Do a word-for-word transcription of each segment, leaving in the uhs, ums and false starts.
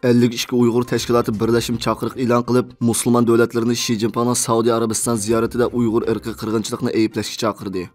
ئەللىك ئىككى ئۇيغۇر تەشكىلاتى بىرلەشمە چاقىرىق ئېلان قىلىپ، مۇسۇلمان دۆلەتلىرىنى شى جىنپىڭنىڭ سەئۇدى ئەرەبىستان زىيارىتىدە ئۇيغۇر ئىرقىي قىرغىنچىلىقىنى ئەيىبلەشكە چاقىردى.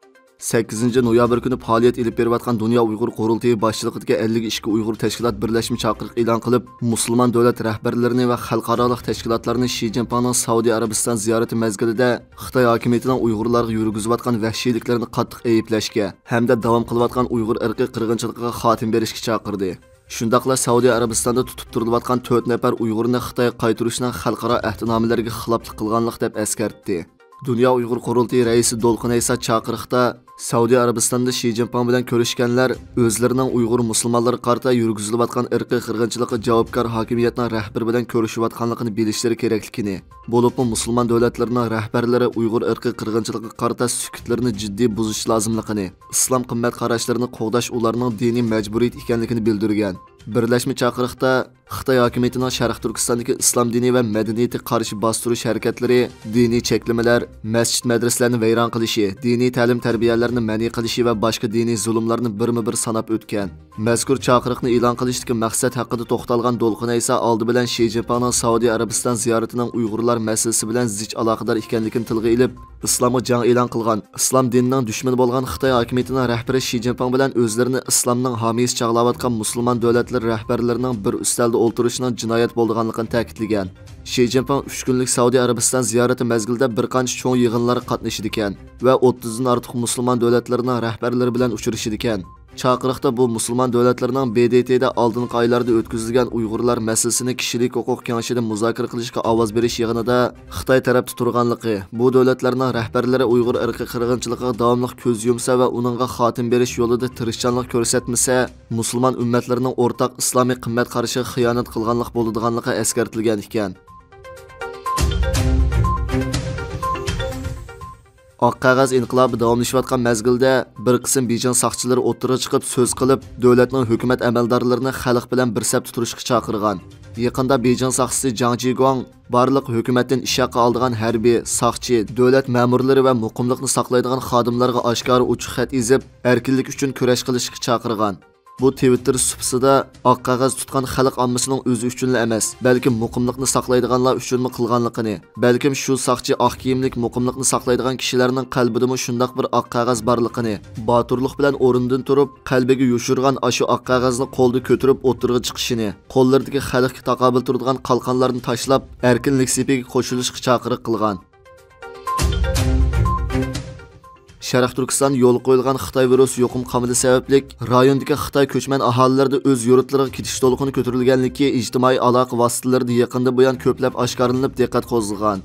سەككىزىنچى نويابىر كۈنى پائالىيەت ئېلىپ بېرىۋاتقان دۇنيا ئۇيغۇر قۇرۇلتىيى باشچىلىقىدىكى ئەللىك ئىككى ئۇيغۇر تەشكىلات بىرلەشمە چاقىرىق ئېلان قىلىپ، مۇسۇلمان دۆلەت رەھبەرلىرىنى ۋە خەلقئارالىق تەشكىلاتلارنى شى جىنپىڭنىڭ سەئۇدى ئەرەبىستان زىيارىتى مەزگىلىدە خىتاي ھاكىمىيىتىنىڭ ئۇيغۇرلارغا يۈرگۈزۈۋاتقان ۋەھشىيلىكلىرىنى قاتتىق ئەيىبلەشكە ھەمدە داۋام قىلىۋاتقان ئۇيغۇر ئىرقىي قىرغىنچىلىقىغا خاتىمە بېرىشكە چاقىردى. شۇنداقلا سەئۇدى ئەرەبىستاندا تۇتۇپ تۇرۇلۇۋاتقان تۆت نەپەر ئۇيغۇرنى خىتايغا قايتۇرۇشنىڭ خەلقئارا ئەھدىنامىلىرىگە خىلاپلىق قىلغانلىق دەپ ئەسكەرتتى. دۇنيا ئۇيغۇر قۇرۇلتىيى رەئىسى دولقۇن ئەيسا چاقىرىقتا، سەئۇدى ئەرەبىستاندا شى جىنپىڭ بىلەن كۆرۈشكەنلەر ئۆزلىرىنىڭ ئۇيغۇر مۇسۇلمانلىرىغا قارىتا يۈرگۈزۈلۈۋاتقان ئىرقىي قىرغىنچىلىققا جاۋابكار ھاكىمىيەتنىڭ رەھبىرى بىلەن كۆرۈشۈۋاتقانلىقىنى بىلىشلىرى كېرەكلىكىنى، بولۇپمۇ مۇسۇلمان دۆلەتلىرىنىڭ رەھبەرلىرى ئۇيغۇر ئىرقىي قىرغىنچىلىقىغا قارىتا سۈكۈتلىرىنى جىددىي بۇزۇش لازىملىقىنى، ئىسلام قىممەت قاراشلىرىنى قوغداش ئۇلارنىڭ دىنىي مەجبۇرىيىتى ئىكەنلىكىنى بىلدۈرگەن. بىرلەشمە چاقىرىقتا خىتاي ھاكىمىيىتىنىڭ شەرقىي تۈركىستاندىكى ئىسلام دىنى ۋە مەدەنىيىتىگە قارشى باستۇرۇش ھەرىكەتلىرى، دىنىي چەكلىمىلەر، مەسچىت-مەدرىسىلەرنى ۋەيران قىلىشى، دىنىي تەلىم-تەربىيەلەرنى مەنئى قىلىشى ۋە باشقا دىنىي زۇلۇملارنى بىرمۇ بىر ساناپ ئۆتكەن. مەزكۇر چاقىرىقنى ئېلان قىلىشتىكى مەقسەت ھەققىدە توختالغان دولقۇن ئەيسا ئالدى بىلەن شى جىنپىڭنىڭ سەئۇدى ئەرەبىستان زىيارىتىنىڭ ئۇيغۇرلار مەسىلىسى بىلەن زىچ ئالاقىدار ئىكەنلىكىنى تىلغا ئېلىپ، ئىسلامغا جەڭ ئېلان قىلغان، ئىسلام دىنىنىڭ دۈشمىنى بولغان خىتاي ھاكىمىيىتىنىڭ رەھبىرى شى جىنپىڭ بىلەن ئۆزلىرىنى ئىسلامنىڭ ھامىيسى چاغلاۋاتقان مۇسۇلمان دۆلەتلىرى رەھبەرلىرىنىڭ بىر ئۈستەلدە ئولتۇرۇشىنىڭ جىنايەت بولىدىغانلىقىنى تەكىتلىگەن. شى جىنپىڭ ئۈچ كۈنلۈك سەئۇدى ئەرەبىستان زىيارىتى مەزگىلىدە بىر قانچە چوڭ يىغىنلارغا قاتنىشىدىكەن ۋە ئوتتۇزدىن ئارتۇق مۇسۇلمان دۆلەتلىرىنىڭ رەھبەرلىرى بىلەن ئۇچرىشىدىكەن. چاقىرىقتا بۇ مۇسۇلمان دۆلەتلىرىنىڭ ب د ت دا ئالدىنقى ئايلاردا ئۆتكۈزۈلگەن ئۇيغۇرلار مەسىلىسىنى كىشىلىك ھوقۇق كېڭىشىدە مۇزاكىرە قىلىشقا ئاۋاز بېرىش يىغىنىدا خىتاي تەرەپتە تۇرغانلىقى، بۇ دۆلەتلەرنىڭ رەھبەرلىرى ئۇيغۇر ئىرقىي قىرغىنچىلىقىغا داۋاملىق كۆز يۇمسا ۋە ئۇنىڭغا خاتىمە بېرىش يولىدا تىرىشچانلىق كۆرسەتمىسە، مۇسۇلمان ئۈممەتلىرىنىڭ ئورتاق ئىسلامىي قىممەت قارىشىغا خىيانەت قىلغانلىق بولىدىغانلىقى ئەسكەرتىلگەن ئىكەن. ئاق قەغەز ئىنقىلابى داۋاملىشىۋاتقان مەزگىلدە، بىر قىسىم بېيجىڭ ساقچىلىرى ئوتتۇرىغا چىقىپ سۆز قىلىپ، دۆلەتنىڭ ھۆكۈمەت ئەمەلدارلىرىنى خەلق بىلەن بىر سەپتە تۇرۇشقا چاقىرغان. يېقىندا بېيجىڭ ساقچىسى جاڭ جىگۇاڭ بارلىق ھۆكۈمەتتىن ئىش ھەققى ئالىدىغان ھەربىي، ساقچى، دۆلەت مەمۇرلىرى ۋە مۇقىملىقنى ساقلايدىغان خادىملارغا ئاشكارا ئوچۇق خەت يېزىپ، ئەركىنلىك ئۈچۈن كۈرەش قىلىشقا چاقىرغان. بۇ تىۋىتتېر سۇپىسىدا ئاق قەغەز تۇتقان خەلق ئاممىسىنىڭ ئۆزى ئۈچۈنلا ئەمەس، بەلكىم مۇقىملىقنى ساقلايدىغانلار ئۈچۈنمۇ قىلغانلىقىنى، بەلكىم شۇ ساقچى ئاق كىيىملىك مۇقىملىقنى ساقلايدىغان كىشىلەرنىڭ قەلبىدىمۇ شۇنداق بىر ئاق قەغەز بارلىقىنى، باتۇرلۇق بىلەن ئورنىدىن تۇرۇپ، قەلبىگە يوشۇرغان ئاشۇ ئاق قەغەزنى قولىدا كۆتۈرۈپ ئوتتۇرىغا چىقىشىنى، قوللىرىدىكى خەلقكە تاقابىل تۇرىدىغان قالقانلارنى تاشلاپ، ئەركىنلىك سېپىگە قوشۇلۇشقا چاقىرىق قىلغان. شەرقىي تۈركىستاندا يولغا قويۇلغان خىتاي ۋىرۇسى يۇقۇم قامىلى سەۋەبلىك، رايوندىكى خىتاي كۆچمەن ئاھالىلىرىدە ئۆز يۇرتلىرىغا كېتىش دولقۇنى كۆتۈرۈلگەنلىكى ئىجتىمائىي ئالاقە ۋاسىتىلىرىدا يېقىندىن بۇيان كۆپلەپ ئاشكارىلىنىپ دىققەت قوزغىغان.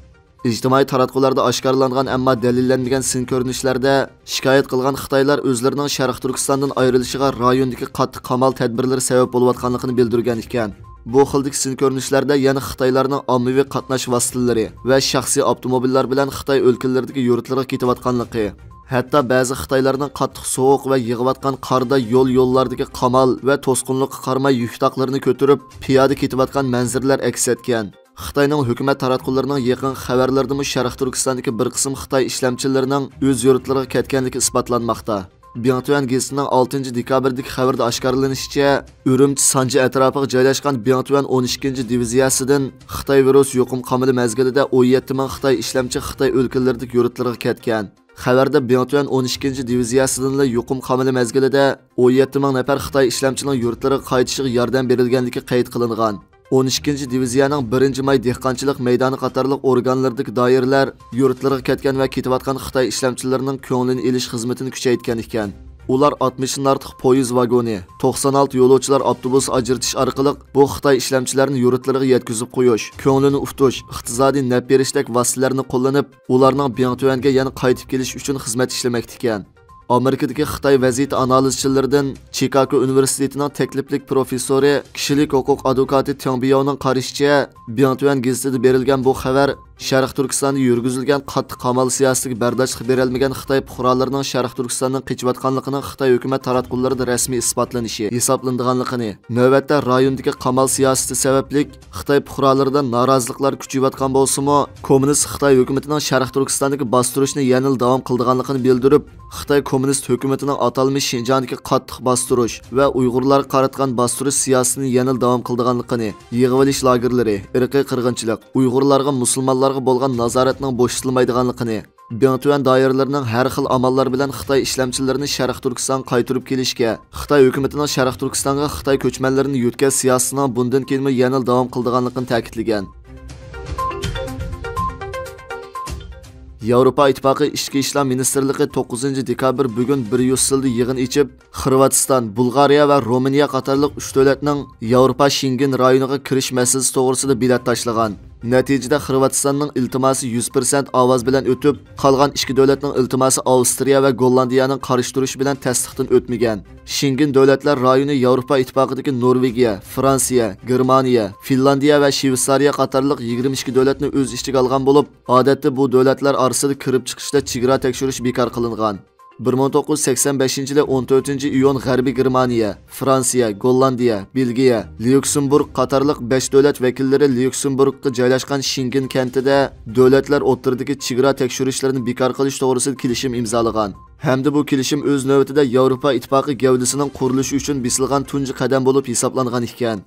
ئىجتىمائىي تاراتقۇلاردا ئاشكارىلانغان، ئەمما دەلىللەنمىگەن سىن كۆرۈنۈشلەردە شىكايەت قىلغان خىتايلار ئۆزلىرىنىڭ شەرقىي تۈركىستاندىن ئايرىلىشىغا رايوندىكى قاتتىق قامال تەدبىرلىرى سەۋەب بولۇۋاتقانلىقىنى بىلدۈرگەن ئىكەن. بۇ خىلدىكى سىن كۆرۈنۈشلەردە يەنە خىتايلارنىڭ ئاممىۋى قاتناش ۋاسىتىلىرى ۋە شەخسىي ئاپتوموبىللار بىلەن خىتاي ئۆلكىلىرىدىكى يۇرتلىرىغا كېتىۋاتقانلىقى، ھەتتا بەزى خىتايلارنىڭ قاتتىق سوغۇق ۋە يېغىۋاتقان قاردا يول يوللاردىكى قامال ۋە توسقۇنلۇققا قارىماي يۈك تاقلىرىنى كۆتۈرۈپ پىيادە كېتىۋاتقان مەنزىرىلەر ئەكس ئەتكەن. خىتاينىڭ ھۆكۈمەت تاراتقۇلىرىنىڭ يېقىنقى خەۋەرلىرىدىمۇ شەرقىي تۈركىستاندىكى بىر قىسىم خىتاي ئىشلەمچىلىرىنىڭ ئۆز يۇرتلىرىغا كەتكەنلىكى ئىسپاتلانماقتا. بىڭتۈەن گېزىتىنىڭ ئالتىنچى دېكابىردىكى خەۋىرىدە ئاشكارىلىنىشىچە، ئۈرۈمچى سانجى ئەتراپىغا جايلاشقان بىڭتۈەن ئون ئىككىنچى دىۋىزىيەسىدىن خىتاي ۋىرۇس يۇقۇم قامىلى مەزگىلىدە ئون يەتتە مىڭ خىتاي ئىشلەمچى خىتاي ئۆلكىلىرىدىكى يۇرتلىرىغا كەتكەن. خەۋەردە بىڭتۈەن ئون ئىككىنچى دىۋىزىيەسىدىنلا يۇقۇم قامىلى مەزگىلىدە ئون يەتتە مىڭ نەپەر خىتاي ئىشلەمچىنىڭ يۇرتلىرىغا قايتىشىغا ياردەم بېرىلگەنلىكى قەيت قىلىنغان. ئون ئىككىنچى دىۋىزىيەنىڭ بىرىنچى ماي دېھقانچىلىق مەيدانى قاتارلىق ئورگانلىرىدىكى دائىرىلەر يۇرتلىرىغا كەتكەن ۋە كېتىۋاتقان خىتاي ئىشلەمچىلىرىنىڭ كۆڭلىنى ئېلىش خىزمىتىنى كۈچەيتكەن ئىكەن. ئۇلار ئاتمىشتىن ئارتۇق پويىز ۋاگونى، توقسان ئالتە يولۇچىلار ئاپتوبۇسى ئاجرىتىش ئارقىلىق بۇ خىتاي ئىشلەمچىلەرنى يۇرتلىرىغا يەتكۈزۈپ قويۇش، كۆڭلىنى ئۇتۇش، ئىقتىسادىي نەپ بېرىشتەك ۋاسىتىلەرنى قوللىنىپ، ئۇلارنىڭ بىڭتۈەنگە يەنە قايتىپ كېلىشى ئۈچۈن خىزمەت ئىشلىمەكتە ئىكەن. ئامېرىكىدىكى خىتاي ۋەزىيىتى ئانالىزچىلىرىدىن چىكاگو ئۇنىۋېرسىتېتىنىڭ تەكلىپلىك پروفېسسورى، كىشىلىك ھوقۇق ئادۋوكاتى تياڭ بياۋنىڭ قارىشىچە، بىڭتۈەن گېزىتىدە بېرىلگەن بۇ خەۋەر شەرقىي تۈركىستاندا يۈرگۈزۈلگەن قاتتىق قامال سىياسىتىگە بەرداشلىق بېرەلمىگەن خىتاي پۇقرالىرىنىڭ شەرقىي تۈركىستاندىن قېچىۋاتقانلىقىنىڭ خىتاي ھۆكۈمەت تاراتقۇلىرىدا رەسمىي ئىسپاتلىنىشى ھېسابلىنىدىغانلىقىنى، نۆۋەتتە رايوندىكى قامال سىياسىتى سەۋەبلىك خىتاي پۇقرالىرىدا نارازىلىقلار كۈچىيىۋاتقان بولسىمۇ، كوممۇنىست خىتاي ھۆكۈمىتىنىڭ شەرقىي تۈركىستاندىكى باستۇرۇشنى يەنىلا داۋام قىلىدىغانلىقىنى بىلدۈرۈپ، خىتاي كوممۇنىست ھۆكۈمىتىنىڭ ئاتالمىش شىنجاڭدىكى قاتتىق باستۇرۇش ۋە ئۇيغۇرلارغا قاراتقان باستۇرۇش سىياسىتىنى يەنىلا داۋام قىلىدىغانلىقىنى، يىغىۋېلىش لاگېرلىرى، ئىرقىي قىرغىنچىلىق، ئۇيغۇرلارغا مۇسۇلمانلارغا بولغان نازارەتنىڭ بوشىتىلمايدىغانلىقىنى، بىڭتۈەن دائىرىلىرىنىڭ ھەر خىل ئاماللار بىلەن خىتاي ئىشلەمچىلىرىنى شەرقىي تۈركىستانغا قايتۇرۇپ كېلىشكە، خىتاي ھۆكۈمىتىنىڭ شەرقىي تۈركىستانغا خىتاي كۆچمەنلىرىنى يۆتكەش سىياسىتىنىڭ بۇندىن كېيىنمۇ يەنىلا داۋام قىلىدىغانلىقىنى تەكىتلىگەن. ياۋروپا ئىتتىپاقى ئىچكى ئىشلار مىنىستىرلىقى توققۇزىنچى دېكابىر، بۈگۈن، بىر يۈز يىلدا يىغىن ئېچىپ، خورۋاتىستان، بۇلغارىيە ۋە رومىنىيە قاتارلىق ئۈچ دۆلەتنىڭ ياۋروپا شېنگېن رايونىغا كىرىش مەسىلىسى توغرىسىدا بېلەت تاشلىغان. نەتىجىدە، خورۋاتىستاننىڭ ئىلتىماسى يۈز پىرسەنت ئاۋاز بىلەن ئۆتۈپ، قالغان ئىككى دۆلەتنىڭ ئىلتىماسى ئاۋسترىيە ۋە گوللاندىيەنىڭ قارشى تۇرۇشى بىلەن تەستىقتىن ئۆتمىگەن. شېنگېن دۆلەتلەر رايونى ياۋروپا ئىتتىپاقىدىكى نورۋېگىيە، فرانسىيە، گېرمانىيە، فىنلاندىيە ۋە شىۋېتسارىيە قاتارلىق يىگىرمە ئىككى دۆلەتنى ئۆز ئىچىگە ئالغان بولۇپ، ئادەتتە بۇ دۆلەتلەر ئارىسىدا كىرىپ چىقىشتا چېگرا تەكشۈرۈش بىكار قىلىنغان. بىر مىڭ توققۇز يۈز سەكسەن بەشىنچى يىلى ئون تۆتىنچى ئىيۇن غەربىي گېرمانىيە، فرانسىيە، گوللاندىيە، بېلگىيە، ليۇكسېمبۇرگ قاتارلىق بەش دۆلەت ۋەكىللىرى ليۇكسېمبۇرگقا جايلاشقان شېنگېن كەنتىدە دۆلەتلەر ئوتتۇرىدىكى چېگرا تەكشۈرۈشلىرىنى بىكار قىلىش توغرىسىدا كېلىشىم ئىمزالىغان. ھەمدە بۇ كېلىشىم ئۆز نۆۋىتىدە ياۋروپا ئىتتىپاقى گەۋدىسىنىڭ قۇرۇلۇشى ئۈچۈن بېسىلغان تۇنجى قەدەم بولۇپ ھېسابلانغان ئىكەن.